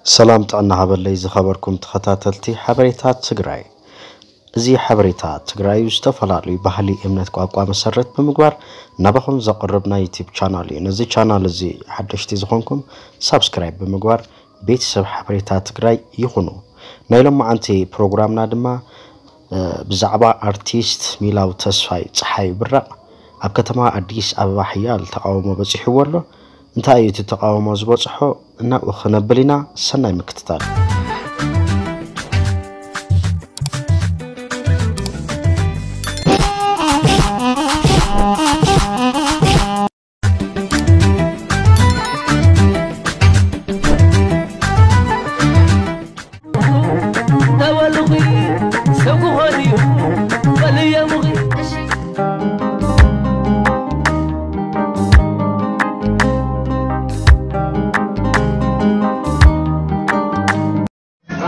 ሰላም ጥዕና ሃበለይ ዝኸበርኩም ተኸታተልቲ ሓበሬታ ትግራይ። እዚ ሓበሬታ ትግራይ ዝተፈላለዩ ባህሊ፣ እምነት፣ ቋንቋ መሰረት ብምግባር ናባኹም ዘቕርብ ናይ ዩቲዩብ ቻናል እዩ። ነዚ ቻናል እዚ ሓደሽቲ ዝኾንኩም ሳብስክራይብ ብምግባር ቤተሰብ ሓበሬታ ትግራይ ይኹኑ። ናይ ሎማዓንቲ ፕሮግራምና ድማ ብዛዕባ ኣርቲስት ሚላው ተስፋይ ጸሓይ ብራቕ ኣብ ከተማ ኣዲስ ኣበባ ሓያል ተቓውሞ በጺሕዎ ኣሎ። እንታይ እዩ እቲ ተቓውሞ ዝበጽሖ? እናብኡ ክነብል ኢና። ሰናይ ምክትታል።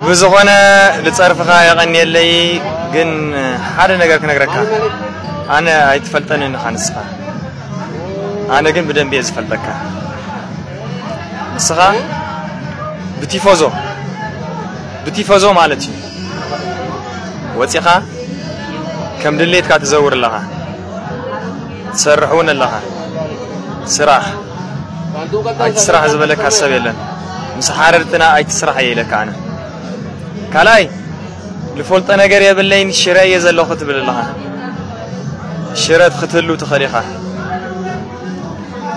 ብዝኾነ ልጸርፍኻ የቐንየለይ። ግን ሓደ ነገር ክነግረካ፣ ኣነ ኣይትፈልጠንን ኢኻ ንስኻ፣ ኣነ ግን ብደንቢ እየ ዝፈልጠካ። ንስኻ ብቲፎዞ ብቲፎዞ ማለት እዩ ወፂኻ ከም ድሌትካ ትዘውር ኣለኻ፣ ትሰርሕ እውን ኣለኻ። ስራሕ ኣይትስራሕ ዝበለካ ሰብ የለን። ምስ ሓረድትና ኣይትስራሕ እየ ኢለካ ኣነ። ካልኣይ ልፈልጦ ነገር የብለይን፣ ሽረ እየ ዘለኹ ትብል ኣለኻ። ሽረ ክትህሉ ትኽእል ኢኻ።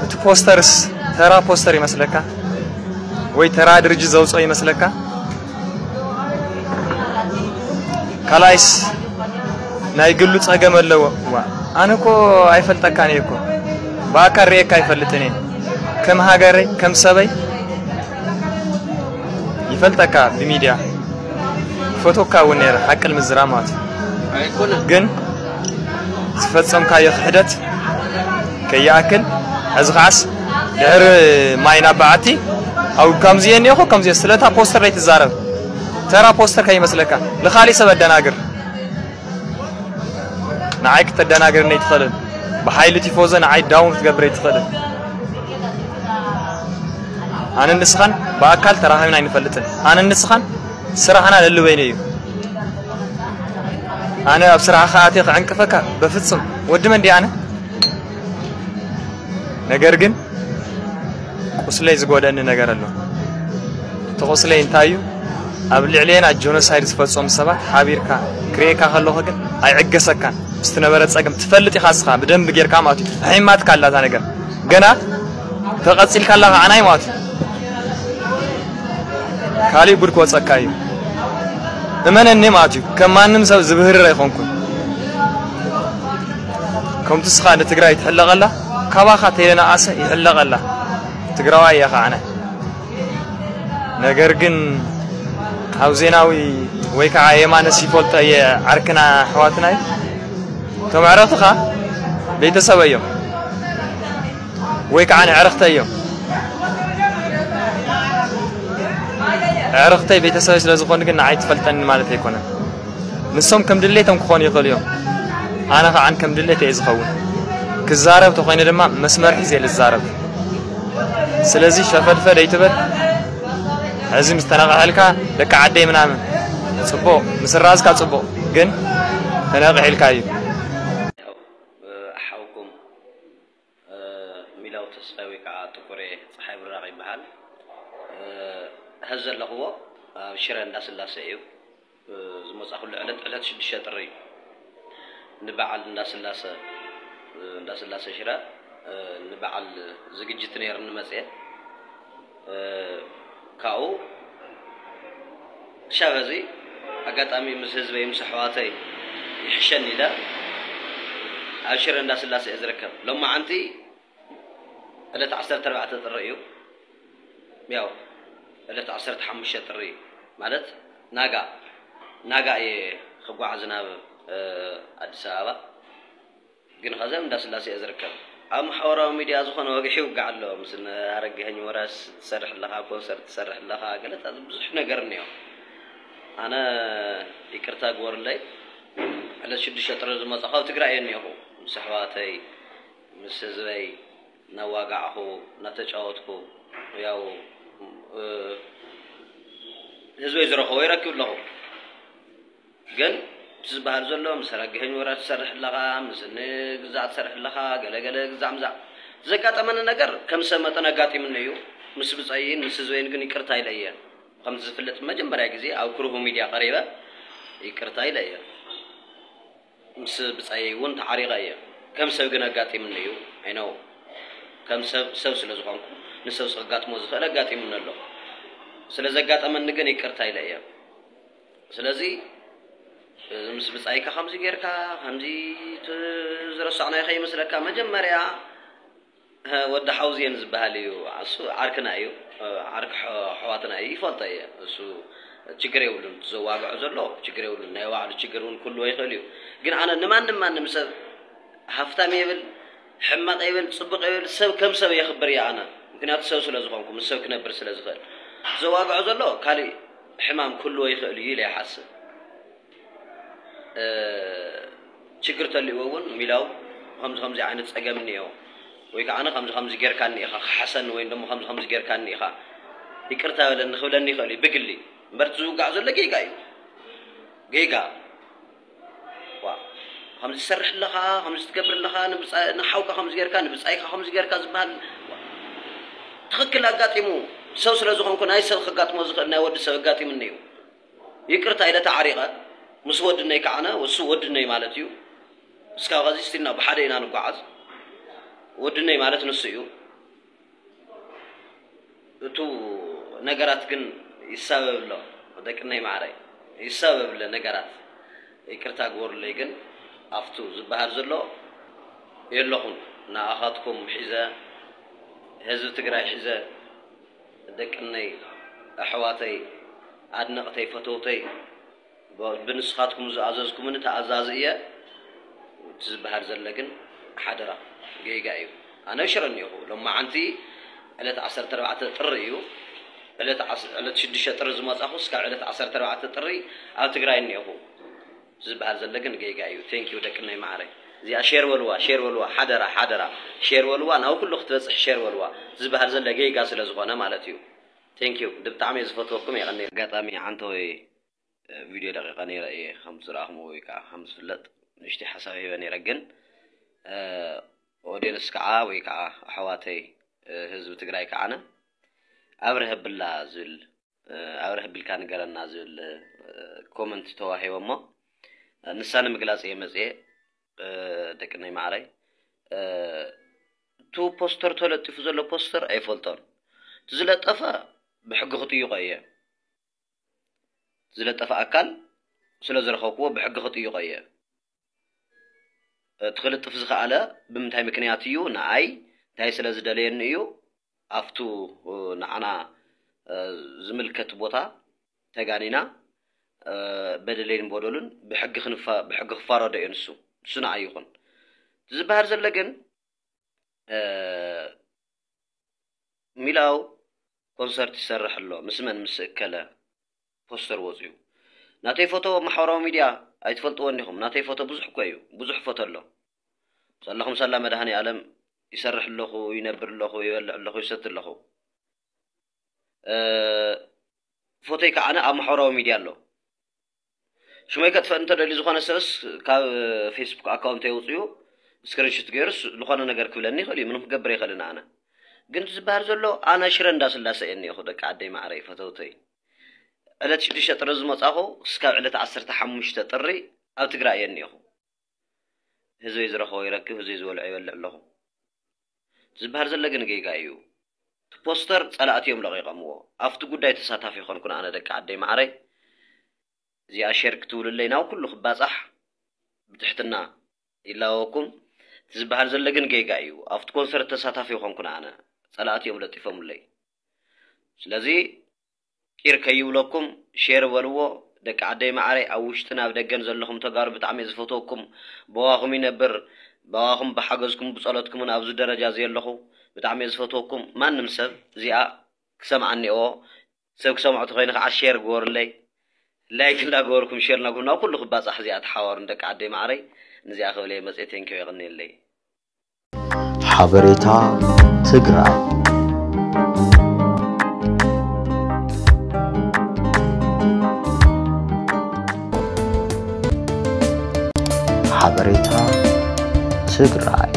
እቲ ፖስተርስ ተራ ፖስተር ይመስለካ ወይ ተራ ድርጅት ዘውፅኦ ይመስለካ? ካልኣይስ ናይ ግሉ ፀገም ኣለዎ። ዋ ኣነ እኮ ኣይፈልጠካን እየ እኮ፣ ብኣካል ርእየካ ኣይፈልጥን እየ። ከም ሃገረይ ከም ሰበይ ይፈልጠካ ብሚድያ፣ ፈቶካ እውን ነይረ ሓቂ ንምዝራብ ማለት እዩ። ግን ዝፈጸምካዮ ክሕደት ከይኣክል፣ ሕዚ ከዓስ ድሕሪ ማይ ናብ በዓቲ ኣብ ከምዚ እየ እኒኦኹ ከምዚ እየ ስለታ ፖስተር ዘይትዛረብ፣ ተራ ፖስተር ከይመስለካ ንኻሊእ ሰብ ኣደናግር። ንዓይ ክተደናግረኒ ኣይትኽእልን። ብሓይሊ ቲፎዞ ንዓይ ዳውን ክትገብር ኣይትኽእልን። ኣነ ንስኻን ብኣካል ተራኺብና ኣይንፈልጥን። ኣነ ንስኻን ስራሕና ለልበይነ እዩ። ኣነ ኣብ ስራሕኻ ኣትየ ክዕንቅፈካ በፍጹም። ወዲ መን ድየ ኣነ? ነገር ግን ቁስለይ ዝጎደኒ ነገር ኣሎ። እቲ ቁስለይ እንታይ እዩ? ኣብ ልዕሌና ጆኖሳይድ ዝፈጸሙ ሰባት ሓቢርካ ክርእየካ ከለኹ ግን ኣይዕገሰካን። ምስ ትነበረ ጸገም ትፈልጥ ኢኻ እስኻ ብደንብ ጌርካ ማለት እዩ። ኣሒማትካ ኣላ እዛ ነገር። ገና ተቐጺልካ ኣለኻ ዓናይ ማለት እዩ። ካሊእ ጉድ ክወጸካ እዩ። እመነኒ ማለት እዩ። ከም ማንም ሰብ ዝብህርር ኣይኾንኩን። ከምቲ እስኻ ንትግራይ ትሕለቐላ ካባኻ ተይለናኣሰ ይሕለቐላ። ትግራዋይ እየ ከዓ ኣነ። ነገር ግን ኣብ ዜናዊ ወይ ከዓ የማነስ ይፈልጦ እየ ዓርክና ኣሕዋትና እዩ። እቶም ኣዕርኽትኻ ቤተሰብ እዮም ወይ ከዓ ንዕርኽተ እዮም። ኣዕርኽተይ ቤተሰብ ስለ ዝኾኑ ግን ንዓይ ትፈልጠኒ ማለት ኣይኮነን። ንሶም ከም ድሌቶም ክኾኑ ይኽእሉ እዮም። ኣነ ከዓን ከም ድሌት እየ ዝኸውን። ክዛረብ ተኾይነ ድማ መስመር ሒዘ እየ ዝዛረብ። ስለዚ ሸፈድፈድ ኣይትበል። ሕዚ ምስ ተነቓሕልካ ደቂ ዓደይ ምናምን ጽቡቕ፣ ምስ ራዝካ ጽቡቕ፣ ግን ተነቒሒልካ እዩ። ሓውኩም ሚላው ተስፋይ ወይ ከዓ ጥቁሬ ፀሓይ ብራቕ ይበሃል። ሐዚ ዘለኽዎ ኣብ ሽረ እንዳስላሰ እዩ። ዝመፃኹሉ ዕለት ዕለት ሽዱሽተ ጥሪ እዩ። ንበዓል እንዳስላሰ እንዳስላሰ ሽረ ንበዓል ዝግጅት ነይርኒ መፅየ። ካብኡ ክሻብ ሕዚ ኣጋጣሚ ምስ ህዝበይ ምስ ኣሕዋተይ ይሕሸኒ ኢለ ኣብ ሽረ እንዳስላሰ እየ ዝርከብ። ሎማዓንቲ ዕለት ዓሰርተ ኣርባዕተ ጥሪ እዩ። ያው ዕለት ዓሰርተ ሓሙሽተ ጥሪ ማለት ናጋ ናጋ እየ ክጓዓዝ ናብ ኣዲስ ኣበባ። ግን ኸዚ ኣብ እንዳስላሴ እየ ዝርከብ። ኣብ ማሕበራዊ ሚድያ ዝኾነ ወግሒ ይውጋዕ ኣሎ። ምስ እነ ኣረጋኸኝ ወራስ ትሰርሕ ኣለኻ፣ ኮንሰርት ትሰርሕ ኣለኻ፣ ገለታት ብዙሕ ነገር እኒኦ። ኣነ ይቅርታ ግበሩለይ፣ ዕለት ሽዱሽተ ጥሪ ዝመፃኹ ኣብ ትግራይ እየ እኒኦኹ። ምስ ኣሕዋተይ፣ ምስ ህዝበይ እናዋጋዕኹ፣ እናተጫወትኩ፣ ያው ህዝበይ ዝረኸቦ ይረክብ ኣለኹ። ግን እቲ ዝበሃል ዘሎ ምስ ረግህኝ ወረ ትሰርሕ ኣለኻ፣ ምስ እኒ ግዛዕ ትሰርሕ ኣለኻ፣ ገለገለ ግዛዕ ምዛዕ። ዘጋጠመኒ ነገር ከም ሰብ መጠን ኣጋጢምኒ እዩ። ምስ ብፀይን ምስ ህዝበይን ግን ይቅርታ ኢለ እየ። ከምቲ ዝፍለጥ መጀመርያ ግዜ ኣብ ክሩሁ ሚድያ ቀሪበ ይቅርታ ኢለ እየ። ምስ ብፀይን እውን ተዓሪቐ እየ። ከም ሰብ ግን ኣጋጢምኒ እዩ። ኣይነው ከም ሰብ ሰብ ስለ ዝኾንኩ ንሰብ ዘጋጥሞ ዝኽእል ኣጋጢምኒ ኣሎ። ስለ ዘጋጠመኒ ግን ይቅርታ ኢለ እየ። ስለዚ ምስ ብጻይካ ከምዚ ጌርካ ከምዚ ዝረሳዕናዮ ከይመስለካ። መጀመርያ ወዲ ሓውዝየን ዝበሃል እዩ። እሱ ዓርክና እዩ። ዓርክ ኣሕዋትና እዩ፣ ይፈልጦ እየ። እሱ ችግር የብሉን። ዘዋግዖ ዘሎ ችግር የብሉን። ናይ ባዕሉ ችግር እውን ክህልዎ ይኽእል እዩ። ግን ኣነ ንማንም ማንም ሰብ ሃፍታም የብል፣ ሕማቕ የብል፣ ጽቡቕ የብል፣ ሰብ ከም ሰብ የኽብር እየ ኣነ። ምክንያቱ ሰብ ስለ ዝኾንኩ ምስ ሰብ ክነብር ስለ ዝኽእል። ዘዋግዖ ዘሎ ካሊእ ሕማም ክህልዎ ይኽእል እዩ ኢለ ይሓስብ። ችግር ተልእዎ እውን ሚላው ከምዚ ከምዚ ዓይነት ጸገም እኒኦ ወይ ከዓ ኣነ ከምዚ ከምዚ ጌርካኒ ኢኻ ክሓሰኒ ወይ ደሞ ከምዚ ከምዚ ጌርካኒ ኢኻ ይቅርታ በለኒ ክብለኒ ይኽእል እዩ ብግሊ። እምበር እቲ ዝውጋዕ ዘሎ ጌጋ እዩ። ጌጋ ዋ ከምዚ ትሰርሕ ኣለኻ፣ ከምዚ ትገብር ኣለኻ፣ ንብጻ- ንሓውካ ከምዚ ጌርካ ንብጻይካ ከምዚ ጌርካ ዝበሃል ዋ፣ ትኽክል ኣጋጢሙ ሰብ ስለ ዝኾንኩ ናይ ሰብ ከጋጥሞ ዝኽእል ናይ ወዲ ሰብ ኣጋጢምኒ እዩ። ይቅርታ ኢለ ተዓሪቐ ምስ ወድነይ ከዓነ እሱ ወድነይ ማለት እዩ። እስካብ ኸዚ ስቲልና ብሓደ ኢና ንጓዓዝ። ወድነይ ማለት ንሱ እዩ። እቱ ነገራት ግን ይሳበብ ኣሎ። ደቅነይ ማዕረይ ይሳበብ ኣሎ ነገራት። ይቅርታ ግበሩለይ ግን ኣብቱ ዝበሃል ዘሎ የለኹን። ንኣኻትኩም ሒዘ ህዝቢ ትግራይ ሒዘ ደቅነይ ኣሕዋተይ ኣድነቕተይ ፈተውተይ ብንስኻትኩም ዝኣዘዝኩምኒ ተኣዛዚ እየ። እቲ ዝበሃል ዘለ ግን ሓደራ ጌጋ እዩ። ኣነ ሽረ እኒኹ ሎማዓንቲ ዕለት ዓሰርተ ኣርባዕተ ጥሪ እዩ። ዕለት ዓስ- ዕለት ሽዱሽተ ጥሪ ዝመጻኹ እስካብ ዕለት ዓሰርተ ኣርባዕተ ጥሪ ኣብ ትግራይ እኒኹ። እቲ ዝበሃል ዘለ ግን ጌጋ እዩ። ቴንኪዩ ደቅነይ ማዕረይ። እዚኣ ሼር በልዋ፣ ሼር በልዋ፣ ሓደራ ሓደራ ሼር በልዋ፣ ናብ ኩሉ ክትበፅሕ ሼር በልዋ። እቲ ዝበሃል ዘለ ጌጋ ስለ ዝኾነ ማለት እዩ። ቴንኪዩ ብጣዕሚ እየ ዝፈትወኩም። የቐኒ ኣጋጣሚ ዓንተወይ ቪድዮ ለቂቐ ነይረ እየ ከም ዝረኣኹምዎ ወይ ከዓ ከም ዝፍለጥ ንእሽተይ ሓሳብ ሂበ ነይረ። ግን ኦዲየንስ ከዓ ወይ ከዓ ኣሕዋተይ ህዝቢ ትግራይ ከዓነ ኣብርሀ ብላ ዝብል ኣብርሀ ብልካ ንገረና ዝብል ኮመንት ተዋሂቦ እሞ ንሳ ንምግላፅ እየ መፅየ። ደቂ ናይ ማዕረይ እቱ ፖስተር ተለጢፉ ዘሎ ፖስተር ኣይፈልጦን። እቲ ዝለጠፈ ብሕጊ ክጥይቆ እየ። ዝለጠፈ ኣካል ስለ ዝረኸብክዎ ብሕጊ ክጥይቆ እየ። እቲ ክልጥፍ ዝኸኣለ ብምንታይ ምክንያት እዩ? ንኣይ እንታይ ስለ ዝደለየኒ እዩ? ኣብቱ ንዓና ዝምልከት ቦታ ተጋኒና በደለይን በደሉን ብሕጊ ክንፋ- ብሕጊ ክፋረዶ እየ። ንሱ ንሱ ንዓይ ይኹን ዝበሃል ዘለ ግን ሚላው ኮንሰርት ይሰርሕ ኣሎ። ምስ መን? ምስ እከለ ፖስተር ወፅዩ። ናተይ ፎቶ ኣብ ማሕበራዊ ሚድያ ኣይትፈልጥዎ እንዲኹም። ናተይ ፎቶ ብዙሕ እኮ እዩ፣ ብዙሕ ፎቶ ኣሎ። ሳላኹም ሳላ መድሃኒ ኣለም ይሰርሕ ኣለኹ፣ ይነብር ኣለኹ፣ ይበልዕ ኣለኹ፣ ይሰቲ ኣለኹ። እ፣ ፎቶይ ከዓነ ኣብ ማሕበራዊ ሚድያ ኣሎ። ሽመይ ከጥፈእ እንተደልዩ ዝኾነ ሰብስ ካብ ፌስቡክ ኣካውንት የውፅኡ ስክሪንሹት ገይሩስ ዝኾነ ነገር ክብለኒ ይኽእል እዩ። ምንም ክገብር ይኽእልን ኣነ። ግን እቲ ዝበሃል ዘሎ ኣነ ሽረ እንዳስላሰ እየ እኒኹ ደቂ ዓደይ ማዕረይ ፈተውተይ። ዕለት ሽዱሽተ ጥሪ ዝመፃኹ ክስካብ ዕለት ዓሰርተ ሓሙሽተ ጥሪ ኣብ ትግራይ እየ እኒኹ። ህዝበይ ዝረኸቦ ይረክብ፣ ህዝበይ ዝበልዖ ይበልዕ ኣለኹ። ዝበሃል ዘሎ ግን ጌጋ እዩ። እቲ ፖስተር ጸላእቲ እዮም ለቒቐምዎ። ኣብቲ ጉዳይ ተሳታፊ ይኾንኩን ኣነ ደቂ ዓደይ ማዕረይ። እዚኣ ሼር ክትብሉለይ ናብ ኩሉ ክባጻሕ ብትሕትና ይላወኩም። እቲ ዝበሃል ዘሎ ግን ጌጋ እዩ። ኣብቲ ኮንሰርት ተሳታፊ ይኾንኩን ኣነ። ጸላእቲ እዮም ለጢፎምለይ። ስለዚ ቂር ከይብለኩም ሼር በልዎ። ደቂ ዓደይ ማዕረይ ኣብ ውሽጥን ኣብ ደገን ዘለኹም ተጋሩ ብጣዕሚ እየ ዝፈትወኩም። በዋኹም ይነብር። በዋኹም ብሓገዝኩም ብጸሎትኩምን ኣብዚ ደረጃ እዚ ኣለኹ። ብጣዕሚ እየ ዝፈትወኩም። ማንም ሰብ እዚኣ ክሰምዓ እኒኦዎ። ሰብ ክሰምዖ ተኾይኑ ከዓ ሼር ግበሩለይ። ላይክ እንዳገበርኩም ሼር እናገበርኩም ናብ ኩሉ ክባጻሕ እዚኣ ተሓባበሩን ደቂ ዓደይ ማዕረይ። ንዚኣ ክብል እየ መፅየ። ቴንኪው የቐንየለይ። ሓበሬታ ትግራይ። ሓበሬታ ትግራይ።